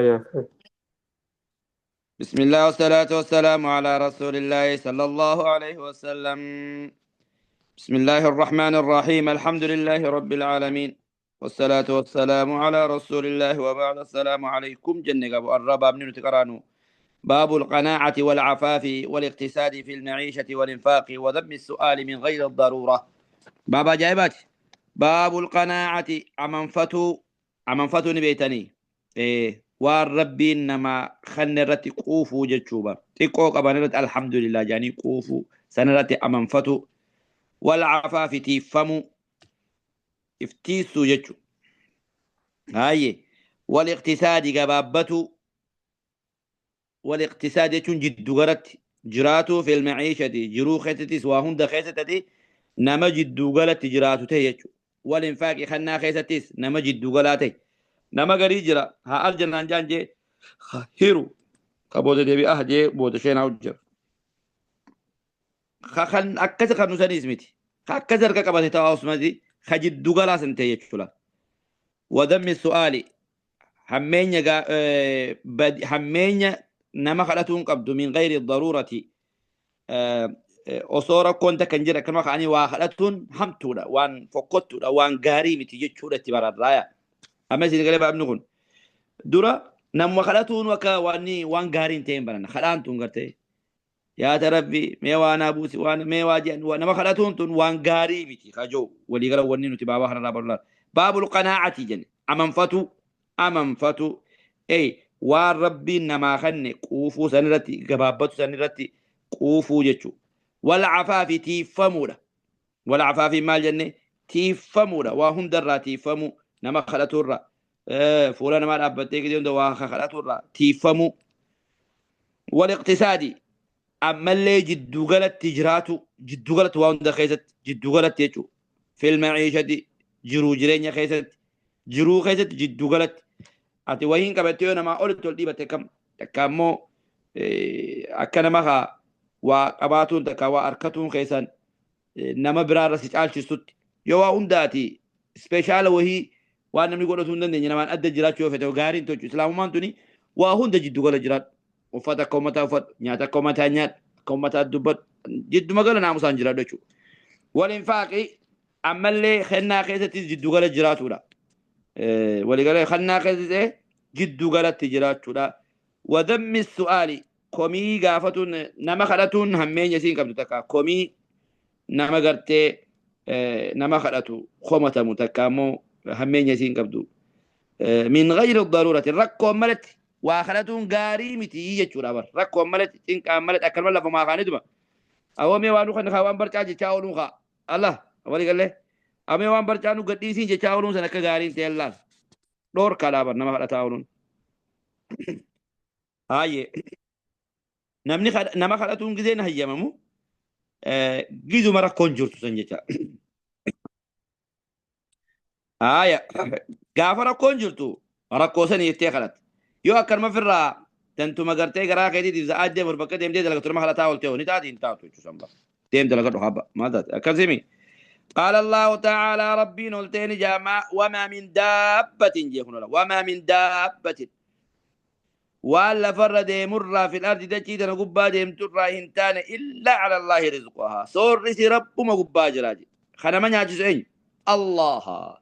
Aya. بسم الله والصلاة والسلام على رسول الله صلى الله عليه وسلم. بسم الله الرحمن الرحيم. الحمد لله رب العالمين، والصلاة والسلام على رسول الله، وبعد. السلام عليكم. جنة أبو الرباب نتقرانو باب القناعة والعفاف والاقتصاد في المعيشة والإنفاق وذم السؤال من غير الضرورة. بابا جايبات باب القناعة، أمنفتو أمنفتو نبيتني إيه waan Rabbiin nama kanne irratti quufuu jechuudha. Xiqqoo qaban irratti alhamdulillah jedhanii quufuu, san irratti amanfatu. Wal cafaafi tiiffamuu, iftiisuu jechuudha. Haayye, wal iqtisaadi gabaabbatu. Wal iqtisaadi jechuun jiddu galatti jiraatuu, fil maciishati jiruu keessattis, waa hunda keessatti nama jiddu galatti jiraatu ta'e jechuudha. Wal infaaqi kannaa keessattis nama jiddu galaa ta'e. Nama garii jira, haa aljannaan jaan jee hiru ka booda deebi'aa jee booda sheenaa jira. Ka kan akkasi kan nusaniis miti. Ka akkas harka qabate ta'aa osmati ka jiddu galaa san ta'e jechuudha. Wadammi su'aali hammeenya hammeenya nama kadhatuun qabdu, min gayri daruurati, osoo rakkoon takka hin jirre akkanuma ka'anii waa kadhatuun hamtuudha, waan fokkottuudha, waan gaarii miti jechuudha itti bararraaya. Amma isin galee baabni kun dura namuma kadhatuun akka waan gaarii hin ta'in baranna. Kadhaan tun gartee yaata Rabbi mee waa naa buusi, waan mee waa jedhan, nama kadhatuun tun waan gaarii miti kajoo. Waliigala wanni nuti baabaa kanarraa barru baabul qanaa'ati jenne, amanfatu amanfatu, waan Rabbiin namaa kanne quufuu, sanirratti gabaabbatu, sanirratti quufuu jechuu. Wal cafaafi tiiffamuudha. Wal cafaafi maal jenne? Tiiffamuudha, waa hundarraa tiiffamuu, nama kadhaturraa, fuula namaa dhaabbattee gidee hunda waa kadhaturraa tiiffamuu. Wal iqtisaadi ammallee jiddugalatti jiraatu, jiddugalatti waa hunda keessatti jiddugalatti jechuu. Fil maciishati jiruu jireenya keessatti, jiruu keessatti jiddugalatti. Ati wahiin qabattee yoo namaa olitti ol dhiibatte kam takka ammoo akka nama haa waa qabaatuun takka waa harkatuun keessan nama biraarra si caalchistutti, yoo waa hundaati special wahii waan namni godhatu hin dandeenye namaan adda jiraachuu yoo fete gaariin tolchu. Islaamummaan tuni waa hunda jiddugala jiraadhu, uffata akka uummataa uffadhu, nyaata akka uummataa nyaadhu, akka uummataa dubbadhu, jidduma gala naamusaan jiraadhu jechuudha. Wal infaaqi ammallee kennaa keessattis jiddugala jiraatudha. Waliigala kennaa keessatti jiddugalatti jiraachuudha. Wadammi su'aali komii gaafatuun, nama kadhatuun hammeenya isiin qabdu takka komii nama gartee nama kadhatu komatamu takka ammoo hammeenya isiin qabdu. Min ghayri daruurati rakkoon malatti waa kadhatuun gaarii miti jechuudha bar. Rakkoon malatti, cinqaan malatti, akkanuma lafumaa kaanituma. Awoo mee waan kan waan barcaa jechaa ooluun kaa Allah waliigalee amee waan barcaa nu gadhiisiin jechaa ooluun san akka gaariin ta'e laal dhoorkaadhaa bar nama kadhataa ooluun. Haayye, namni nama kadhatuun gizeen hayyamamu gizuma rakkoon jirtu san jecha. Haaya, gaafa rakkoon jirtu rakkoo sanii jettee kadhatte. Yoo akkanuma ofirraa tantuma gartee garaa keetiitiif za'aa deemu bakka deemtee dalagatu nama kadhataa oolte ni taati, hin taatu jechuudha san bara. Deem dalagadhu habba maal taate akkasimi. قال الله تعالى ربي نلتين جامع وما من دابة جيخنا وما من دابة waan lafarra deemurraa في الأرض dachii tana gubbaa deemturraa hin taane إلا على الله رزقها soorrisi Rabbuma gubbaa jiraa jedhe. Kanama nyaachisu eenyu? Allaha.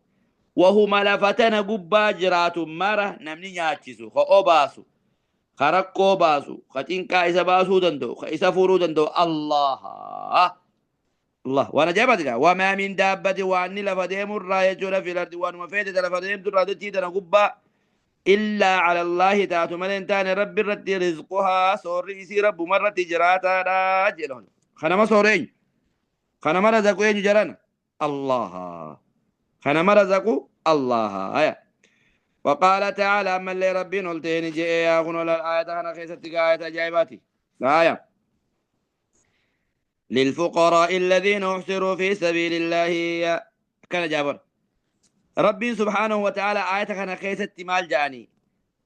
Wahuma lafa tana gubbaa jiraatu mara namni nyaachisu, ka obaasu, ka rakkoo baasu, ka cinqaa isa baasuu danda'u, ka isa furuu danda'u Allaha. Allah waan ajaa'ibaati gaa. وما من دابة waan ni lafa deemurraa jechuudha في الأرض waanuma feete lafa deemturraa dachii tana gubbaa إلا على الله taatu malee hin taane Rabbi irratti رزقها soorri isii Rabbuma irratti jiraataadha jedha. Kanama soore eenyu? Kanama razaqu eenyu jarana? Allaha. Kanama razaqu Allaha. Aya. وقال تعالى أما اللي ربي نلتين جئ يا غنو الآية أنا خيست آية أجايباتي آية للفقراء الذين أحصروا في سبيل الله. كان جابر ربي سبحانه وتعالى آية كان خيست مال جاني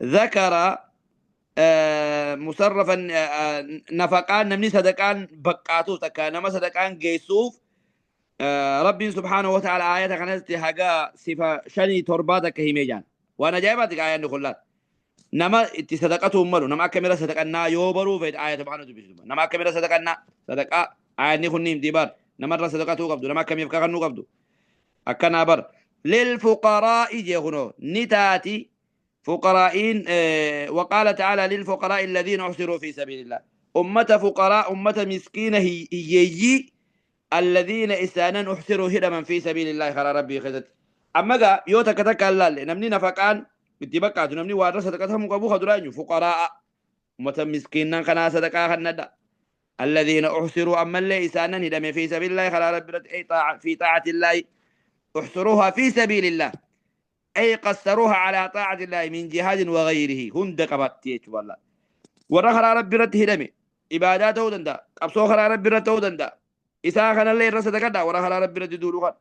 ذكر مصرفا نفقان نمني صدقان بقاتو تكا نما صدقان جيسوف. ربي سبحانه وتعالى آية كانت حاجة صفة شني ترباتك هيميجان وانا جايباتك آية نخلات. Nama itti sadaqatuun malu nama akkamira sadaqannaa yoo baruu fedhe aayata kana dubbisu. Nama akkamira sadaqannaa sadaqaa aayanni kun ni himti bar. Namarra sadaqatuu qabdu nama akkamiif kakannuu qabdu. Akkanaa bar. Lilfuqaraa'i jee kunoo ni taati fuqaraa'iin. وقال تعالى للفقراء الذين أحصروا في سبيل الله. أمة فقراء أمة مسكينة هيي الذين إسانا أحصروا هدما في سبيل الله خرا ربي خزت. أما قا يو تكا تكا لال نمني نفقان itti bakkaatu namni waa irra sadaqatamuu qabu ka duraa eenyu fuqaraa'a ummata miskiinnan kanaa sadaqaa kannadha. الذين أحصروا أما اللي إسانا هدم في سبيل الله خلا ربي أي طاعة في طاعة الله. احصروها في سبيل الله أي قصروها على طاعة الله من جهاد وغيره. هند قبطيت والله ورا خلا ربي رت هدمي عباداته دندا قبصو خلا ربي رت دندا إسا خنا اللي رصد كدا ورا خلا ربي رت دولو خد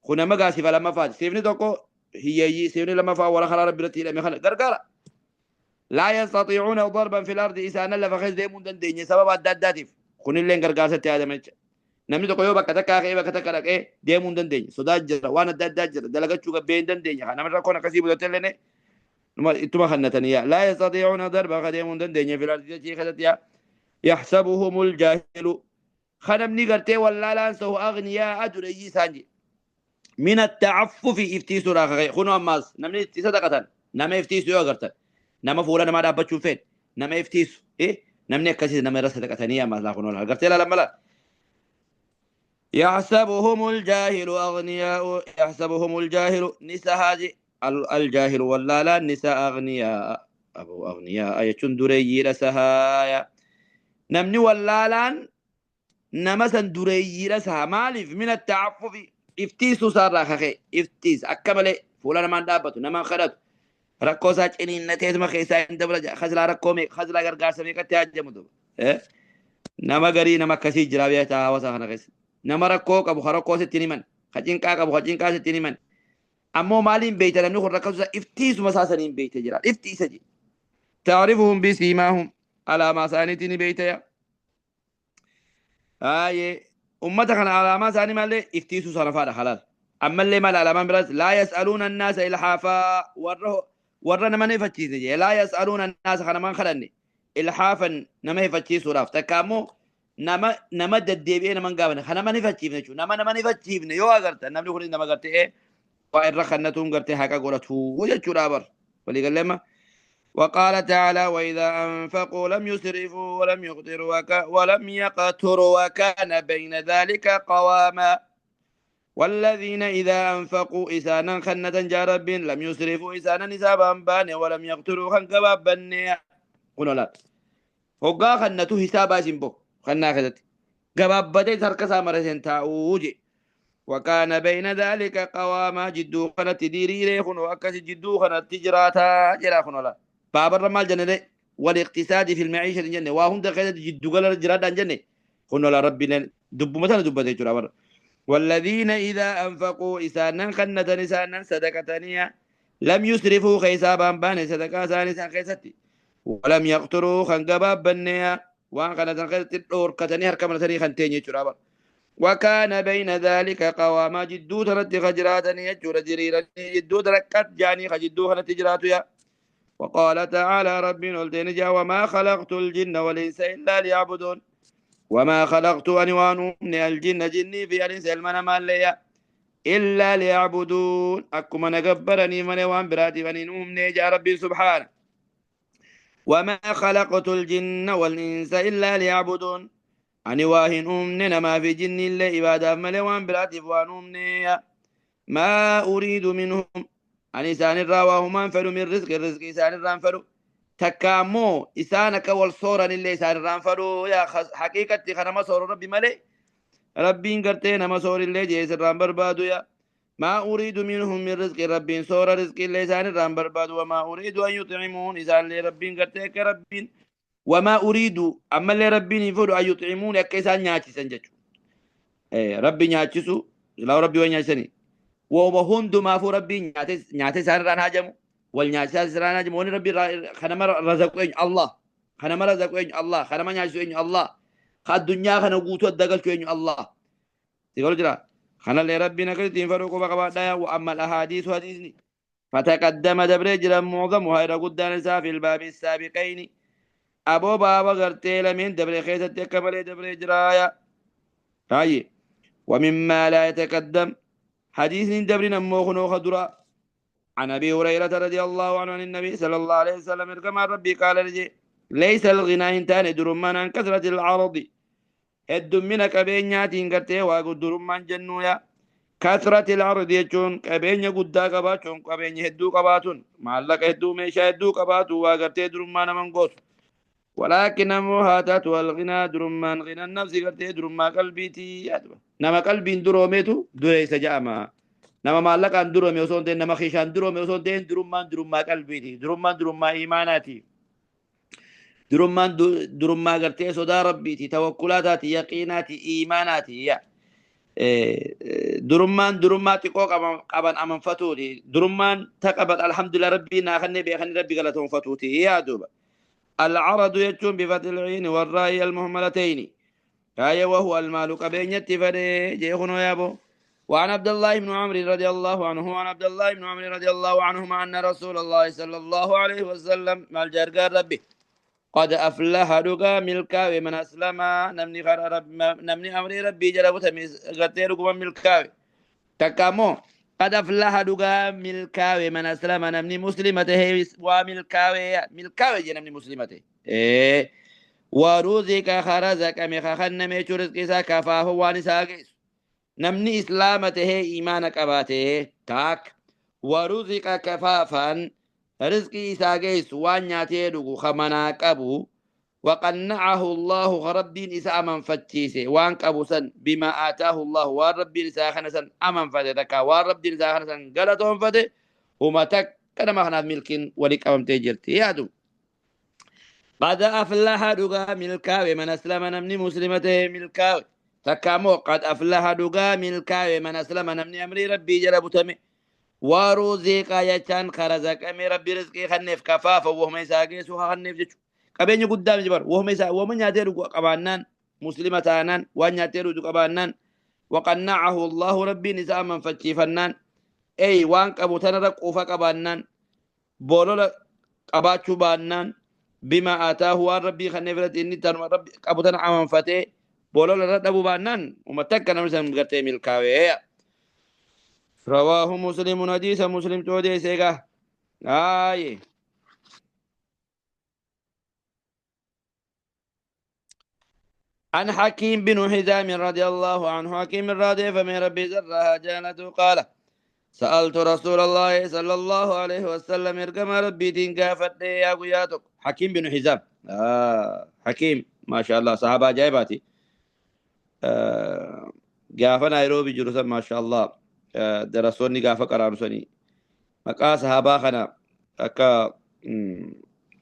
خنا مغاسي فلما فات سيفني توكو هي سيفني لما فا ورا خلا ربي رت هدمي خلا غرغرا لا يستطيعون ضربا في الأرض إسانا لفخذ ديمون دندين سبب الداداتيف خن اللي غرغاسة هذا namni tokko yoo bakka takkaa ka'ee bakka takka dhaqee deemuu hin dandeenye sodaa jira waan adda addaa jira dalagachuu gabbee hin dandeenye kan namni rakkoon akkasii mudate illee ittuma kannatanii yaa laa yastatiicuuna darba ka deemuu hin dandeenye fil ardi jechii keessatti yaa yaxsabuhumul jaahilu kan namni gartee wallaalaan sahu agniyaa dureeyyii isaan jedhe min attacaffufi iftiisuudhaa kaka'e kunoo ammaas namni itti sadaqatan nama iftiisu yoo agartan nama fuula namaa dhaabbachuu fedhe nama iftiisu namni akkasii nama irra sadaqatanii ammaas laa kunoo gartee laalan mala يحسبهم الجاهل أغنياء يحسبهم الجاهل نساء هذه الجاهل ولا لا نساء أغنياء أبو أغنياء يشن رسهايا نمني ولا لا نمسا دري رسها مالف من التعفف افتيس صار خخي افتيس أكمل فلان ما دابته نما خرج ركوسا جنين نتيت ما خيسا دبل خزلا ركومي خزلا غرغار سمي كتاجمدو نما غري نما كسي جرابيا تا وسا خنا nama rakkoo qabu ka rakkoo sitti himan ka cinqaa qabu ka cinqaa sitti himan ammoo maaliin beeyta namni kun rakkatu isaa iftiisuma isaa saniin beeyte jira iftiisa jedhe taarifuhum bisiimaahum alaamaa isaaniitiin ni beeyta yaa aayee ummata kana alaamaa isaanii maallee iftiisuu sana faadha halaal ammallee maal alaamaan biraas laa yas'aluuna annaasa ilhaafaa warra nama hifachiisne jee laa yas'aluuna annaasa kana maan kadhanne ilhaafan nama hifachiisuudhaaf takka ammoo nama nama deddeebi'ee nama hin gaafanne kan nama hifachiifne jechuudha nama nama hifachiifne yoo agartan namni kunis nama gartee waa irra kannatuun gartee haqa godhatu jechuudha bar walii galleema. وقال تعالى وإذا أنفقوا لم يسرفوا ولم يقتروا ولم يقتروا وكان بين ذلك قواما والذين إذا أنفقوا إسانا خنة جارب لم يسرفوا إسانا نسابا بان ولم يقتروا خنقبا بني قلنا لا هقا خنته حسابا سنبو خنا خذت قبابتي تركسا مرسين تاوجي وكان بين ذلك قواما جدو خنت ديري ريخن وأكس جدو خنت تجراتا جرا خن باب الرمال جنة والاقتصاد في المعيشة جنة وهم دخلت جدو قال جرادا جنة خن لا ربي دب مثلا دب تجرا والذين إذا أنفقوا إسانا خنة إسانا صدقتنيا لم يسرفوا خيسابا بان صدقا سانسا خيستي ولم يقتروا خنقباب بنيا وان خنة خيستي الأوركتني هركمتني خنتين يجرا وكان بين ذلك قواما جدو ترت خجراتني يجر جريرا جدو تركت جاني خجدو خنت جراتيا وقال تعالى ربنا التنجا وما خلقت الجن والإنس إلا ليعبدون وما خلقت أنوان من الجن جني في الإنس المنام ليا إلا ليعبدون أكما نقبرني من وان براتي بني نجا ربي سبحانه وما خلقت الجن والإنس إلا ليعبدون أني واهن أمننا ما في جن إلا إبادة ملوان براتي وان ما أريد منهم أني إسان الراواه ما انفلوا من رزق الرزق إسان الرانفلوا تكامو إسانك والصورة اللي إسان الرانفلوا يا حقيقة خنا صور ربي ملي ربي انقرتين ما صور اللي جيس الران بربادو يا ما أريد منهم من رزق ربي صور رزق اللي إسان الران بربادو وما أريد أن يطعمون إسان اللي ربي انقرتين كربي وما أريد أما اللي ربي يفعل أن يطعمون أكيسان نياتي جتو إيه ربي نياتيسو لا ربي وين نياتيسني وما هندما فو ربي نياتي سان هاجمو والنياتي سان هاجمو وني ربي خنا رزقوا الله خنا رزقوا الله خنا نياتسو الله خا الدنيا خنا غوتو دغلتو الله تقول جرا خنا اللي ربي نكرتين فرقوا بقبا وأما الأحاديث حديثني Fataqaddama dabree jira mu'zamuhaa irra guddaan isaa fil baabi saabiqayni aboo baaba gartee lameen dabree keessatti akka malee dabree jiraaya. Haayye ومما لا يتقدم حديث دبر أمو خنو خدرا عن أبي هريرة رضي الله عنه عن النبي صلى الله عليه وسلم كما ربي قال لجي ليس الغنى هنتان درمان عن كثرة العرض heddumina qabeenyaatiin gartee waa durummaan jennuuya. Kasrati al-ardi jechuun qabeenya guddaa qabaachuun, qabeenya hedduu qabaatuun, maallaqa hedduu, meeshaa hedduu qabaatu waa gartee durummaa naman gootu. Walaakin ammoo haa taatu al-ghinaa durummaan ghinaa nafsi gartee durummaa qalbiitii. Nama qalbiin duroomeetu dureessa jedhama. Nama maallaqaan duroome osoo hin ta'in, nama kiishaan duroome osoo hin ta'in, durummaan durummaa qalbiiti. Durummaan durummaa imaanaati. Durummaan durummaa gartee sodaa rabbiiti, tawakkulaataati, yaqiinaati, iimaanaati. Durummaan durummaa xiqqoo qaban amanfatuuti. Durummaan ta qaban alhamdulillah rabbii naa kannee beekanii rabbi galatoonfatuuti. Yaa duuba. Alcaradu jechuun bifatil ciini warraa'i almuhmalatayni. Kaaya wahuwa almaalu qabeenyatti fedhee jee kunoo yaaboo. وعن عبد الله بن عمرو رضي الله عنه وعن عبد الله بن عمرو رضي الله عنهما أن رسول الله صلى الله عليه وسلم مع الجرجار ربي قد أفلح دقا ملكاوي من أسلم نمني خر رب نمني أمري ربي جل وتميز غتير ملكاوي تكامو قد أفلح دقا ملكاوي من أسلم نمني مسلمته وملكاوي ملكاوي نمني مسلمته إيه ورزق خرزك مخخن ميشورز كيسا كفاه وانساقيس namni islaama tahee iimaana qabaatee taak waruziqa kafaafan rizqii isaa geessu waan nyaatee dhugu kamanaa qabu waqanna'ahu Allahu rabbiin isa amanfachiise waan qabu san bimaa aataahu Allahu waan rabbiin isaa kana san amanfate takka waan rabbiin isaa kana san galatoonfate huma takka nama kanaaf milkiin walii qabamtee jirti yaadu. Qad aflaha dhugaa milkaawe man aslama namni muslima tahee milkaawe. Takka qad aflaha dhugaa milkaawe man aslama namni amrii rabbii jala butame waruziqa jechaan karazaqame rabbi rizqii kanneef kafaafa wahuma isaa geessu kanneef jechu qabeenya guddaa miti bar wahuma isaa wahuma nyaatee dhugu qabaannaan muslima taanaan waan nyaatee dhugu qabaannaan waqanna'ahu allahu rabbiin isaa amanfachiifannaan ey waan qabu tanarra quufa qabaannaan bolola qabaachuu baannaan bima aataahu waan rabbii kanneef irratti inni tanuma rabbi qabu tana amanfatee bolola irra dhabuu baannaan ummata akka namni san gartee milkaawee. رواه مسلم حديث مسلم تودي سيغا آي. عن حكيم بن حزام رضي الله عنه حكيم الرادي فمن ربي زرها جانته قال سألت رسول الله صلى الله عليه وسلم ارقم ربي تنقافت يا قياتك. حكيم بن حزام حكيم ما شاء الله صحابة جايباتي gaafa Naayiroobii jiru san maasha Allah darasoonni gaafa qaraanu sanii maqaa sahabaa kana akka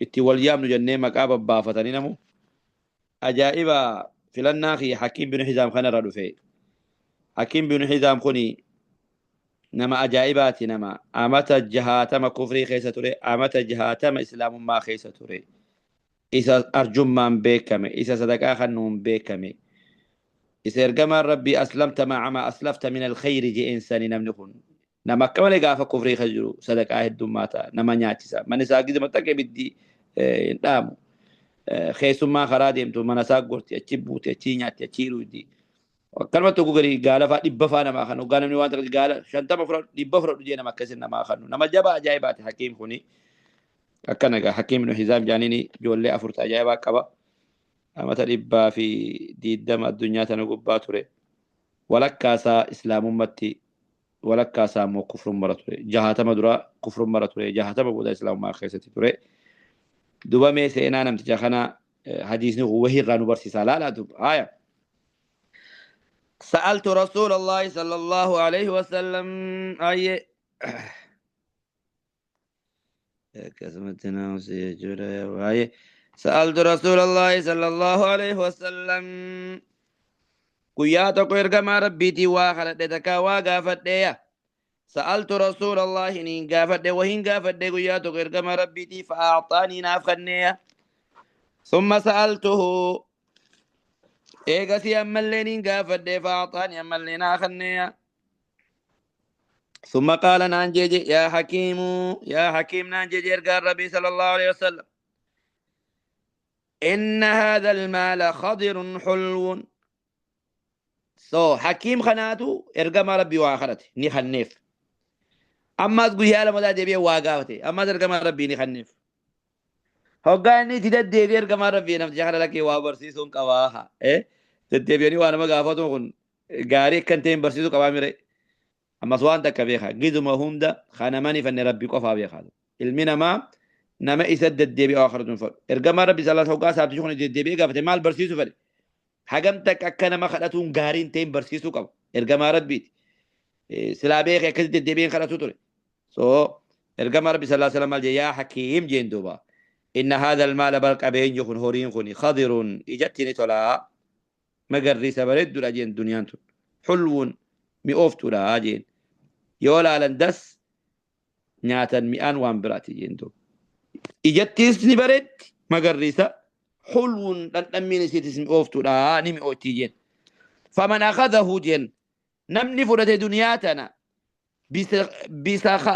itti wal yaamnu jennee maqaa babbaafatanii namu ajaa'iba filannaa kiyya Hakiim bin Hizaam kanarra dhufe. Hakiim bin Hizaam kuni nama ajaa'ibaati, nama amata 60 kufrii keessa ture, amata 60 islaamummaa keessa ture, isa arjummaan beekame, isa sadaqaa kennuun beekame, isa ergamaan rabbii aslamta ma'a maa aslafta min alkhayri je'een sani. Namni kun nama akka malee gaafa kufrii keessa jiru sadaqaa heddummaata nama nyaachisa, mana isaa gizima takka ibiddi hin dhaamu, keessummaa karaa deemtu mana isaa gorti, achi buute, achi nyaatti, achi ruudi. Akkanuma tokko gadi gaala fa'aa 100 fa'aa namaa kanu hoggaa namni waan takka gaala 50 fudhadhu 100 fudhadhu jee nama akkasin namaa kanu nama jabaa ajaa'ibaati Hakiim kuni. Akkana egaa Hakiim ibn Hizaam jaaniini ijoollee afurta ajaa'ibaa qaba. Amata 120 addunyaa tana gubbaa ture. Walakkaa isaa islaamummatti, walakkaa isaa immoo kufrummara ture. 60 dura kufrummara ture, 60 booda islaamummaa keessatti ture. Duba mee seenaa namticha kana hadiisni kun wahii irraa nu barsiisa laalaa duba. Haaya. سألت رسول الله صلى الله عليه وسلم أي سألت رسول الله صلى الله عليه وسلم guyyaa tokko ergamaa rabbiitii waa kadhadhe takkaa waa gaafadheeya. سألت رسول الله niin gaafadhe wahin gaafadhe guyyaa tokko ergamaa rabbiitii فأعطاني naaf kenneeya. ثم سألته eegasii ammallee niin gaafadhe فأعطاني ammallee naa kenneeya. ثم قال نانجي يا حكيم، يا حكيم نانجي قال ربي صلى الله عليه وسلم إن هذا المال خضر حلو. So حكيم خناتو إرقام ربي وآخرته نخنف. أما تقول يا لما دي واقافتي أما إرقام ربي نخنف. هوغاني تدد دي إرقام ربي نفس جهل لك وابرسيسون قواها إيه تدبيني وأنا ما قافتو كن غاري كنتين برسيسو قوامري. أما سوان تكبيخا جزء ما هم ده خانماني فن ربي قفا بيخا المنا ما نما إسد الدبي آخر دون إرجما ربي صلى الله عليه وسلم تشوفني الدبي قفت مال برسيسو فل حجمتك أكنا ما خلتهم غارين تيم برسيسو قب إرجما ربي سلابيخ يكسد الدبي خلتو تري سو إرجما ربي صلى الله عليه وسلم يا حكيم جندوبا إن هذا المال بلق أبين يخون هورين خوني خضر إجتني تلا مجري سبرد دراجين دنيانتو حلو مئوفتو لا يولا لندس نياتن مئان وان براتي جندو إجتيس نبرد مجريسا حلو لن سيتس مئوفتو لا نمي أوتي جن. فمن أخذه جن نمني فرد دنياتنا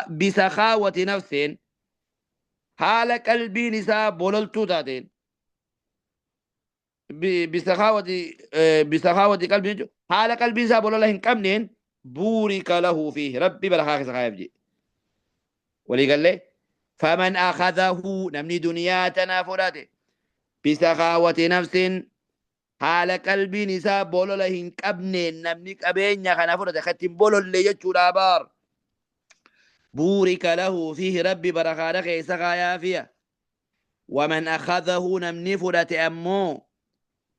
بسخاوة نفس حال قلبي نساء بوللتو تاتين بسخاوة قلبي حال قلبي نساء بوللهن كمنين بورك له فيه ربي بلخاك سخايف جي. ولي قال لي فمن أخذه نمني دنياتنا فراته بسخاوة نفس حال قلبي نساء بوللهن كمنين نمني كبين يا خنا فراته ختم بولل لي يجو بورك له فيه ربي برخانك سخايا فيه. ومن أخذه نمني فرات أمو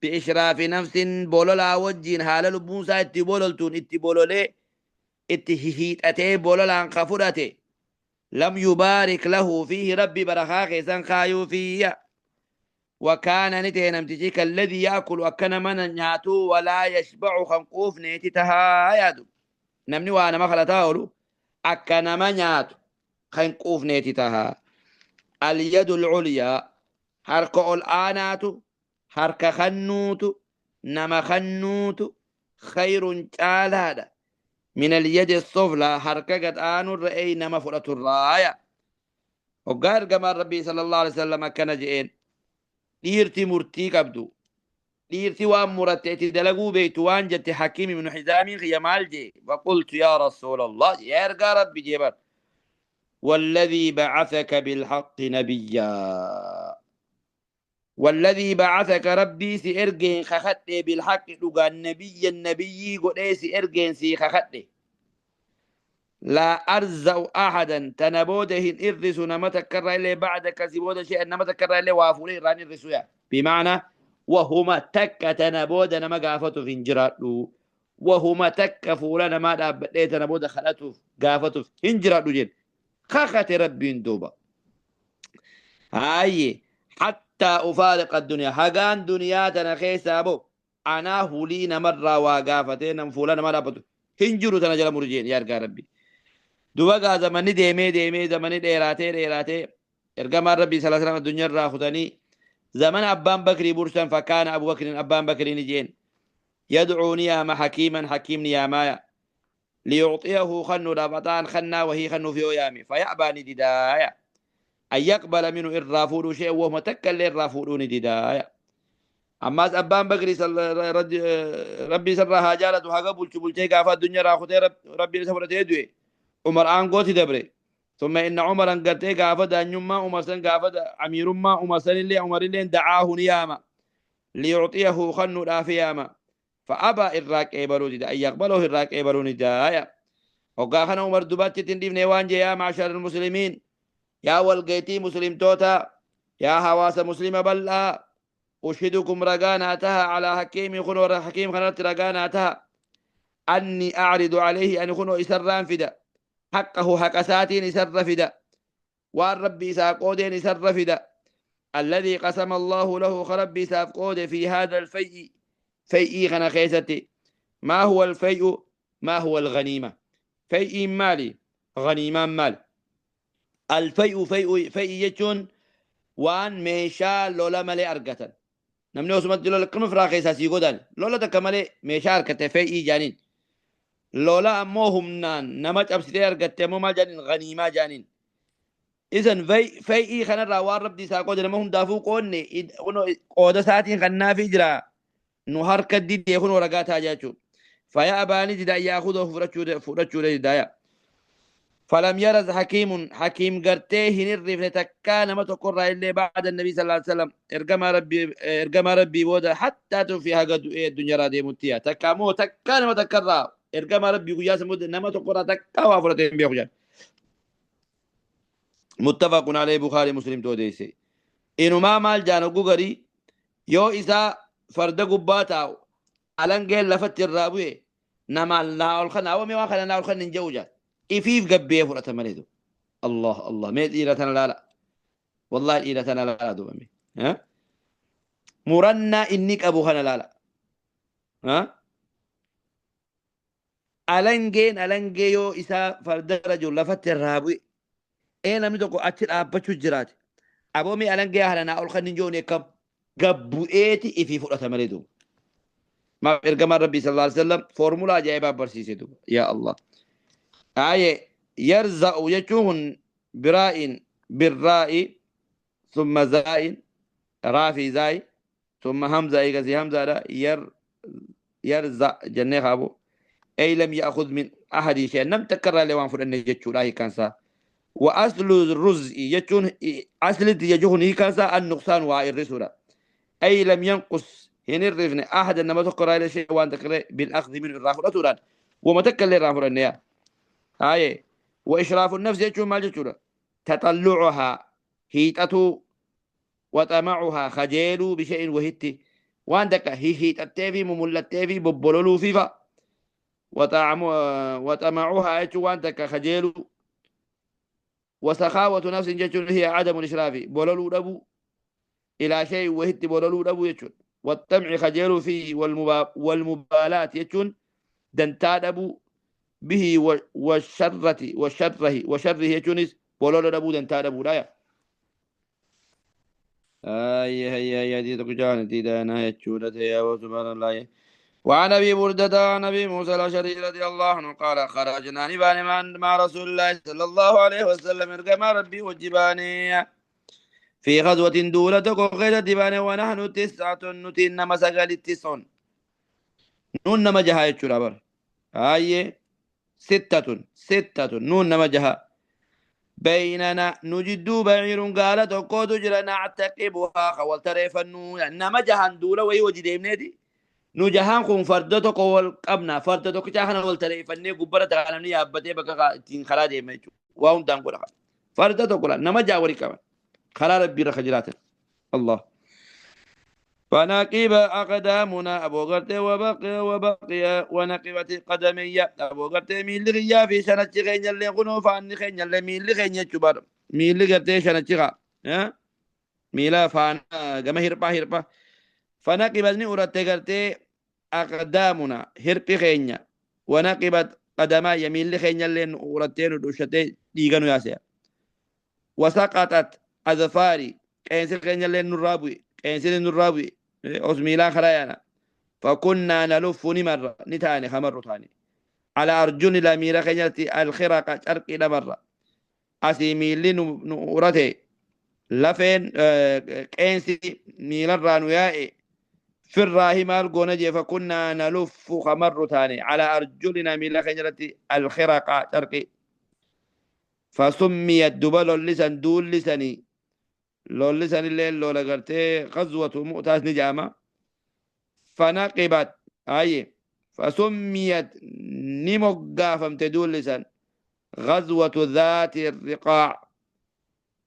بإشراف نفس بولولا وجين حال لبونسا اتبولولتون اتبولولي اتهيت أتي بولولا انخفرته لم يبارك له فيه ربي برخاك سنخايو فيه. وكان نتي نمتجيك الذي يأكل وكان من نياتو ولا يشبع خنقوف نيتي تهايادو نمني وانا ما خلطاولو أكن من نياتو خنقوف نيتي تها. اليد العليا حركة الآناتو حركة خنوتو نما خنوتو خير تعالى من اليد السفلى حركة قد آنو الرأي نما فرة الراية. وقال كما ربي صلى الله عليه وسلم كان جئين ديرتي مرتي قبدو ديرتي وان مرتي دلقو بيت وان جت حكيم من حزام خيمال جي. وقلت يا رسول الله يا ربي جبر والذي بعثك بالحق نبيا والذي بعثك ربي سيرجين خخته بالحق لغا النبي النبي قد سيرجين سي خخته لا أرزق أحدا تنبوده إرس نمتكر إلي بعد كسبود شيئا نمتكر إلي وافولي راني الرسويا بمعنى وهما تك تنبود نما قافته في انجراتو وهما تك فولا نما دابته تنبود خلته قافته في انجراتو جين خخت ربي دوبا هاي حتى أفارق الدنيا حقان دنيا تنخيس أبو أنا هولين مرة وقافتين فولا نما دابته هنجرو تنجل مرجين يا ربي دوبا زمني ديمي ديمي زمني ديراتي ديراتي إرقام ربي صلى الله عليه وسلم الدنيا راخدني زمن أبان بكري برسا فكان أبو بكر أبان بكر نجين يدعوني يا ما حكيما حكيمني يا مايا ليعطيه خن رابطان خنا وهي خن في أيامي فيأباني ددايا أن يقبل منه الرافود شيء وهو متكل الرافودون ددايا. أما أبان بكري ربي سرها جالته قبل شبل قافا الدنيا راخدي ربي سفرته يدوي عمر آن دبري ثم إن عمر قرتي قافد أن يما عمر سن قافد أمير ما عمر سن اللي عمر اللي دعاه نياما ليعطيه خن رافياما فأبى إراك إبرو أن يقبله إراك إبرو ندايا. وقاخنا عمر دبات تنديف نيوان يا معشر المسلمين يا والقيتي مسلم توتا يا هواس مسلمة بلا أشهدكم رقاناتها على حكيم خنور حكيم خنرت رقاناتها أني أعرض عليه أن خنو إسران فدا حقه حق ساتين سر فدا والرب ساقودين سر فدا الذي قسم الله له خرب ساقود في هذا الفيء فيء خنا خيستي. ما هو الفيء؟ ما هو الغنيمة؟ فيء مالي غنيمة مال الفيء فيء فيء يجون وان ميشا لولا مالي أرقتا نمني وسمت لولا كم فراخي ساسي قدان لولا تكملي ميشا أرقتا فيء جانين. Lola ammoo humnaan nama cabsitee argatte ammoo maal jedhaniin? Ganiimaa jedhaniin. Isan fay'ii kanarraa waan Rabbi isaa qoode nama hundaafuu qoodne, qooda isaatiin kannaafii jira, nu harka didee kunoo ragaa ta'a jechuudha. Faya abaanii dida yaakuda fudhachuudha didaaya. Falam yaraz hakiimun, hakiim gartee hin hirrifne takkaa nama tokkorraa illee ba'da nabii sallallahu alaihi wasallam, ergamaa Rabbii booda, hattaa tufi, haga du'ee addunyaarraa deemutti yaa takkaa moo takkaa nama takkarraa ergamaa Rabbii guyyaa san booda nama tokkorraa takkaa waa fudhatee hin beeku jedhan. Muttafaqun alayhi, Bukhari Muslim odeesse. Inumaa maal jaan, oguu garii yoo isaa farda gubbaa taa'u alangeen lafatti irraa bu'e namaan naa ol kana awwamee waan kana naa ol kana hin jedhu jaan. Ifiif gabbee fudhata malee duuba. Allah Allah, mee dhiira tana laala. Wallahi dhiira tana laala duuba mee. Murannaa inni qabu kana laala. Alangeen yoo isaa farda irra jiru lafatti irraa bu'e ee namni tokko achi dhaabbachuu jiraate, aboo mee alangee kana naa ol kan hin joone akkam gabbu'eeti ifii fudhata malee duuba. Maaf ergamaan Rabbii sallallahu alaihi wasallam foormulaa ajaa'ibaa barsiise duuba. Yaa Allah. Aaye yarza'u jechuun kun biraa'in, birraa'i summa zaa'in, raafii zaa'i summa hamza, eegasii hamzaadha, yarza jennee kaabu, ay lam ya'khudh min ahadi shay'an, nam takka irraa illee waan fudhanne jechuudha hiikkaan isaa. Wa aslu ruz'i jechuun, aslitti jechuun kun hiikkaan isaa an nuqsaan, waa hir'isuudha. Ay lam yanqus, hin hir'ifne, ahada, nama tokko irraa illee, shay'an, waan takka illee, bil akhdhi min, irraa fudhatuudhaan wama takka illee irraa fudhanne yaa. Haye wa ishraafu nafsi jechuun maal jechuudha? Taxallucuhaa, hiixatuu, waxamacuhaa, kajeeluu, bisha'in, wahitti waan takka hiixattee fi mumul'attee fi bobbololuu fi fa'a. Waxamacuhaa jechuun waan takka kajeeluu. Wasakaawatu nafsin jechuun hiya cadamu ishraafi, bololuu dhabuu, ilaa shay, wahitti bololuu dhabuu jechuudha. Waxxamci, kajeeluu, fi walmubaalaati jechuun dantaa dhabuu, bihi, washarrati, washarrahi, washarrihi jechuunis bolola dhabuu, dantaa dhabuudha yaa. Ay ay ay, hadii tokko jaanati daanaa jechuudha ta'e yaa subhaanallah. وعن ابي برده عن ابي موسى الاشعري رضي الله عنه قال: خرجنا نبان مع رسول الله صلى الله عليه وسلم، ارجما ربي وجباني، في غزوة، دولة قيدة باني، ونحن تسعة، نتي نما سغال، تسع، نون نما جها يچورا بر آيه، ستة ستة، نون نما جها، بيننا، نجد، بعير، قال تقود جرى، نعتقبها، خولت ريفنو، نما جهان دولة وهي وجد ديمنيتي nu jahaan kun farda tokko wal qabna, farda tokkicha kana wal tareeffannee gubbara namni yaabbatee bakka ittiin karaa deema jechuudha. Waa hundaan godha. Farda tokko nama jaha walii qaban karaa Rabbii irra ka jiraatan. Allah. فنقب أقدامنا أبو غرتي وبقي وبقي ونقبت قدمي، أبو غرتي ميل غيا في شنة خين اللي غنو فان خين اللي ميل خين يجبر ميل غرتي شنة غا ميلا فان جما هربا هربا. فنقبت، نورت غرتي، أقدامنا، هربي خينيا، ونقبت قدما، ميل خين اللي نورتين دوشتي ديغنو ياسيا، وسقطت أظفاري، قينسل خين اللي نرابوي، قينسل نرابوي أزميلا خرايانا. فكنا نلف، نمر نتاني خمر تاني، على أرجل، ميلا خينيتي، الخرق، شرق مرة أسي ميلي نورتي لفين قينسي ميلا رانو يائي في الراهي مال قونا. فكنا نلف، خمر تاني، على أرجلنا، ميلا خينيتي، الخرق، شرقي. فسميت، دبل لسن دول لسني لول لسن الليل لولا قرتي غزوة مؤتة نجامة. فنقبت أي فسميت، نمقا فامتدول لسن، غزوة ذات الرقاع،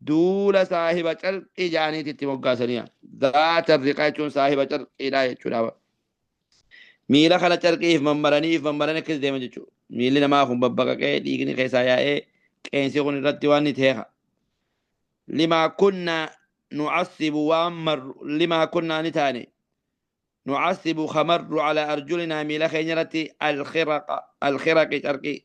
دول صاحب شرق جاني تتمقا سنيا. ذات الرقاع صاحب شرق لا يچونا miila kana carqiif mammaraniif mammaranii akkas deeman jechuudha. Miilli namaa kun babbaqaqee dhiigni keessaa yaa'ee qeensi kun irratti waan ni teeha. لما كنا نعصب وامر، لما كنا نتاني، نعصب، خمر، على أرجلنا، ميلا خينيرتي، الخرق، الخرق، شرقي.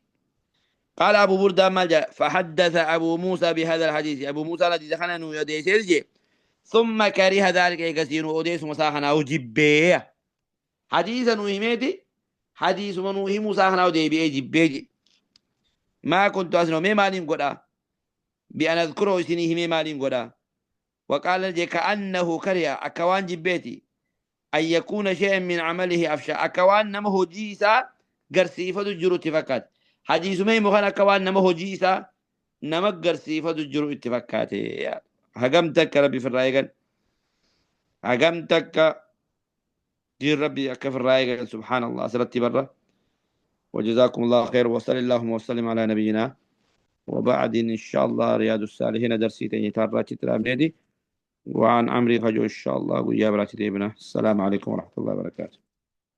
قال أبو بردة مالجا: فحدث أبو موسى بهذا الحديث، أبو موسى الذي دخلنا يديس، ثم كره ذلك، يكسين أوديس مساخنا وجبيه حديثا وهميتي. Hadiisuma nuu himuu isaa kanaa deebi'ee jibbee jedhe. Maa kuntu asna'u mee maaliin godha? Bi'an adkuroo isinii himee maaliin godha? Waqaala je ka'annahu kariha akka waan jibbeeti. An yakuuna shay'an min camalihi afsha akka waan nama hojii isaa garsiifatu jiru itti fakkaate. Hadiisuma himu kan akka waan nama hojii isaa nama garsiifatu jiru itti fakkaate. Hagam takka Rabbi firraa eegan. Hagam takka diin Rabbi akka firraa eegan, subhaanallah, asirratti barra. وجزاكم الله خير وصلى اللهم وسلم على نبينا وبعد. إن شاء الله رياض الصالحين درسي تاني تاراتي ترابنيدي وعن عمري خجو إن شاء الله ويا براتي. السلام عليكم ورحمة الله وبركاته.